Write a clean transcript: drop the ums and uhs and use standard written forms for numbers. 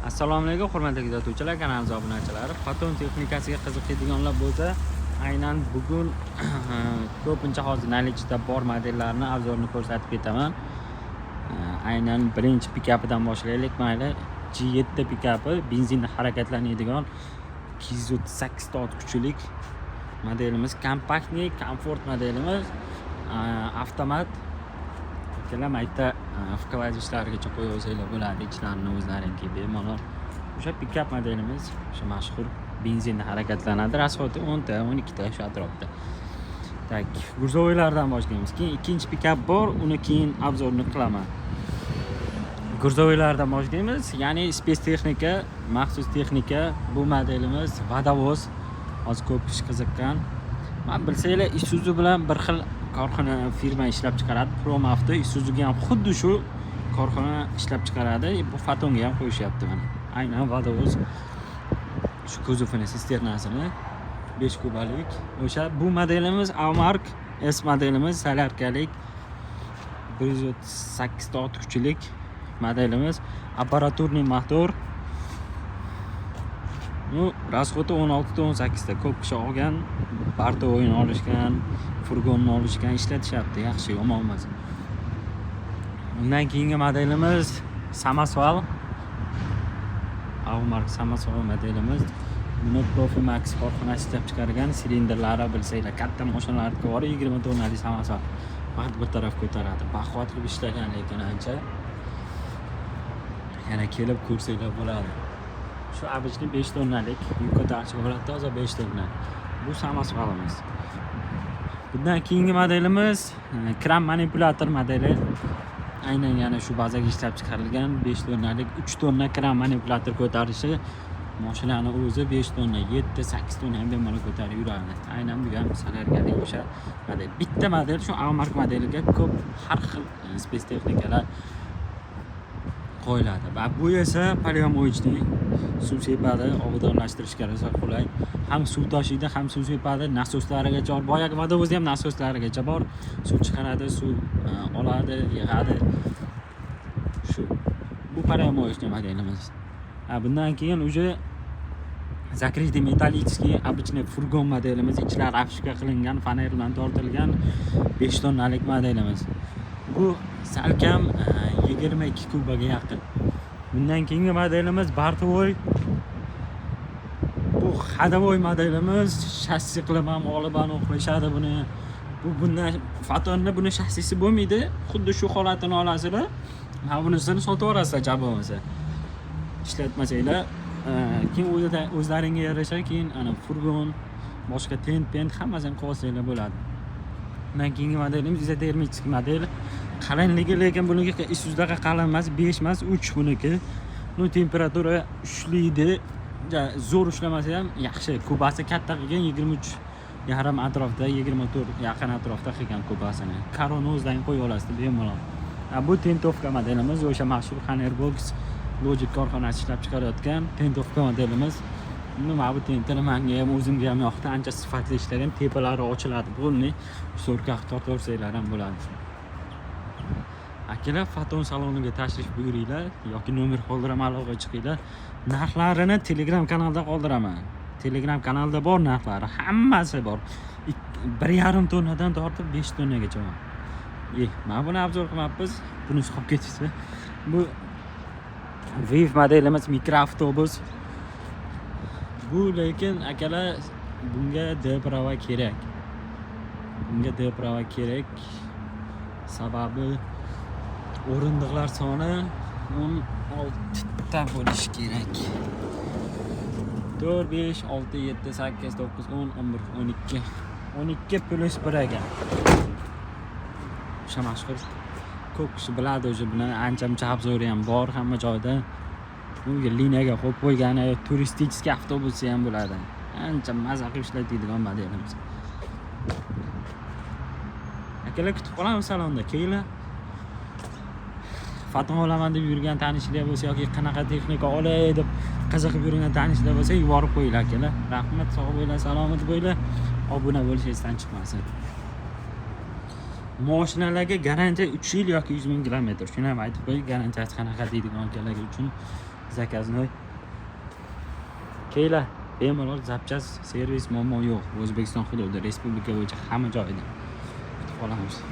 Assalomu alaykum, hurmatli kuzatuvchilar, kanalimiz obunachilari. Foton texnikasiga qiziqadiganlar bo'lsa, aynan bugun ko'pincha hozir наличиеda bor modellarni обзорini ko'rsatib ketaman. Aynan birinchi pikapidan boshlaylik, mayli. G7 pikapi, benzinda harakatlanadigan 238 ta ot kuchilik modelimiz, компактный, комфорт modelimiz, avtomat. Akalar, mayda вкладыш larigacha qo'yib olsanglar bo'ladi ichlarini o'zlaringki bemalol. O'sha pikap modelimiz, o'sha mashhur benzinda harakatlanadi, расход i 10 ta, 12 ta, shu atrofda. Так, грузовой lardan boshlaymiz. Keyin ikkinchi pikap bor, uni keyin обзор ini qilaman. Грузовой lardan boshlaymiz, ya'ni спецтехника, maxsus texnika. Bu modelimiz водовоз, hozir ko'p kishi qiziqqan. Man bilsanglar, Isuzu bilan bir xil korxona, firma ishlab chiqaradi. Prom Avto Isuzuga ham xuddi shu korxona ishlab chiqaradi, bu Fotonga ham qo'yishyapti. Mana, aynan водовоз, shu kuzovini, sisternasini, 5 kubalik o'sha. Bu modelimiz Aumark S modelimiz, солярка lik, 138 ta ot kuchilik modelimiz, аппаратурный motor. Ну, расход i 16 ta, 18 ta. Ko'p kishi olgan, бортовой ni olishgan, furgonni olishgan, ishlatishyapti, yaxshi, yomon emas. Undan keyingi modelimiz samosval, Aumark samosval modelimiz. Buni Profi Max korxonasi ishlab chiqargan. Silindrlari, bilsanglar, katta mashinalarniki bor, 20 tonnalik samosval, vaqt bir taraf ko'taradi, baquvvat qilib ishlagan, lekin ancha. Yana kelib ko'rsanglar bo'ladi. Shu обычный 5 tonnalik yuk ko'tarishga bo'ladi, toza 5 tonna. Bu samosvalimiz. Bundan keyingi modelimiz kran manipulyator modeli. Aynan yana shu bazaga ishlab chiqarilgan 5 tonnalik, 3 tonna kran manipulyator ko'tarishi, mashinani o'zi 5 tonna, 7, 8 tonna ham bemalol ko'tarib yuradi. Aynan bu ham солярка lik o'sha model. Bitta model, shu Aumark modeliga ko'p har xil спецтехника lar qo'yiladi. Va bu esa полиомоечный, suv sepadi, obodonlashtirishga rosa qulay. Ham suv toshiydi, ham suv sepadi, nasoslarigacha bor. Boyagi водовоз da ham nasoslarigacha bor. Suv chiqaradi, suv oladi, yig'adi. Shu. Bu полиомоечный modelimiz. Ha, bundan keyin уже закрытый металлический обычный furgon modelimiz, ichlari обшивка qilingan, faner bilan tortilgan 5 tonnalik modelimiz. Bu salkam 22 kubaga yaqin. Bundan keyingi modelimiz бортовой. Bu ходовой modelimiz, shassi qilib ham olib anavi qilishadi buni. Bu bundan Fotonni buni shassisi bo'lmaydi. Xuddi shu holatini olasizlar. Mana bunisini sotib yuborasizlar jab bo'lmasa. Ishlatmasanglar, keyin o'zida o'zlaringga yarasha keyin ana furgon, boshqa tent pent hammasini qilib olsanglar bo'ladi. Undan keyingi modelimiz изотермический model. Qalinligi lekin buniki Isuzudaqa qalin emas, 5 emas, 3 buniki. Ну, temperatura ushlaydi. Ja, zo'r ushlamasa ham yaxshi. Kubasi katta qilgan, 23,5 atrofda, 24 yaqin atrofda qilgan kubasini. Korona o'zlaring qo'yib olasizlar bemalol. Ha, bu тентовка modelimiz, o'sha mashhur Hanerbox Logic korxonasi ishlab chiqarayotgan тентовка modelimiz. Nima, bu tentini menga ham, o'zimga ham yoqdi. Ancha sifatli ishlagan, tepalari ochiladi. Полный шторка qilib tortaversanglar ham bo'ladi. Akalar, Foton saloniga tashrif buyuringlar yoki nomer qoldiraman, aloqaga chiqinglar. Narxlarini Telegram kanalda qoldiraman. Telegram kanalda bor narxlari, hammasi bor. 1,5 tonnadan tortib 5 tonnagacha bor. Mana buni обзор qilmabmiz. Bunisi qolib ketibdi. Bu Viv modelimiz, mikroavtobus. Bu lekin, akalar, bunga D права kerak. Bunga D права kerak. Sababi o'rindiqlar soni 16 ta bo'lishi kerak. 4, 5, 6, 7, 8, 9, 10, 11, 12. 12 plyus 1 ekan. O'sha mashhur, ko'p kishi biladi уже buni, ancha muncha обзор i ham bor hamma joyda. Bunga liniyaga qo'yib qo'ygani, turistik avtobusi ham bo'ladi. Ancha maza qilib ishlatadigan modelimiz. Akalar, kutib qolamiz salonda. Kelinglar. Foton olaman deb yurgan tanishlar bo'lsa yoki qanaqa texnika olay deb qiziqib yurgan tanishlar bo'lsa, yuborib qo'yinglar, akalar. Rahmat, sog' bo'linglar, salomat bo'linglar. Obuna bo'lish esdan chiqmasin. Moshinalarga garantiya 3 yil yoki 100 000 kilometr. Shuni ham aytib qo'ying, garantiyasi qanaqa deydigan akalar uchun. Заказной. Kelinglar, bemalol, запчасть, servis, muammo yo'q. O'zbekiston hududida, respublika bo'yicha hamma joyida. Kutib qolamiz.